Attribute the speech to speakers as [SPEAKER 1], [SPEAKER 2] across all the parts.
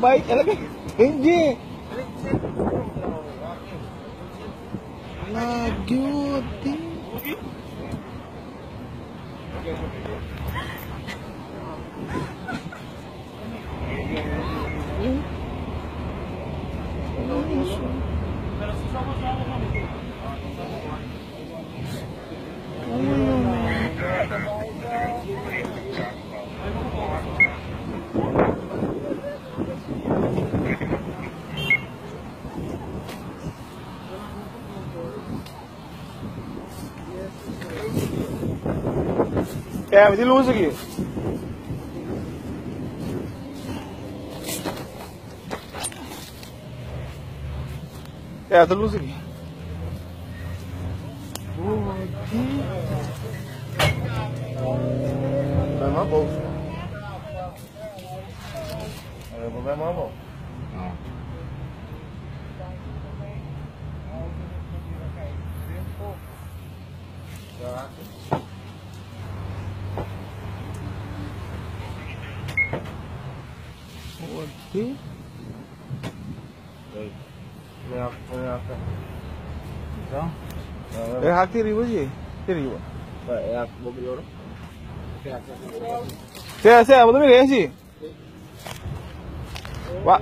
[SPEAKER 1] bai, el a bai den dje. La gyoti. É, me luz aqui. É, tá luz aqui.
[SPEAKER 2] Vai uma bolsa. Eu vou ver uma bolsa.
[SPEAKER 1] Aqui. É hak riba ji. Riba. Saya, saya, betul ni sih. Wah.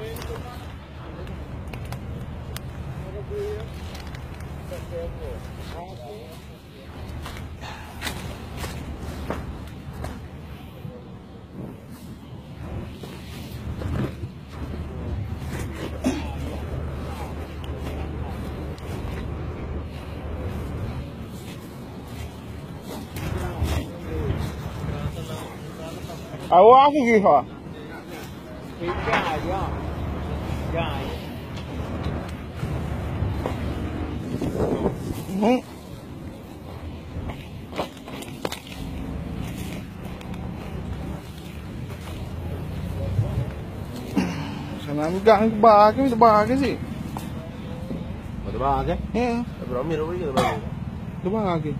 [SPEAKER 1] Awak aku kira. Sana gang bagus bagus sih.
[SPEAKER 2] Betul banget
[SPEAKER 1] Ya,
[SPEAKER 2] Bro, miro iki betul.
[SPEAKER 1] bagus.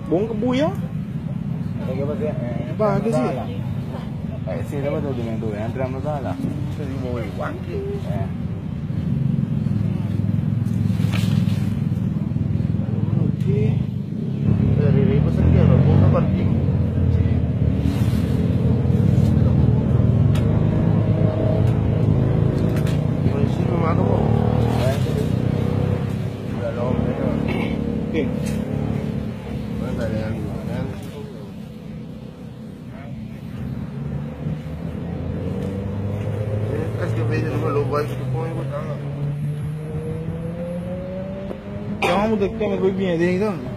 [SPEAKER 1] Bong kebuya. Bagus sih.
[SPEAKER 2] Eh, sì, dopo tu divento entriamo da là.
[SPEAKER 1] Jadi mau wangi.
[SPEAKER 2] Eh.
[SPEAKER 1] Oke.
[SPEAKER 2] Dari ribu sekian, bunga parking.
[SPEAKER 1] Oke. Kamu देखते हैं कोई भी है देखता।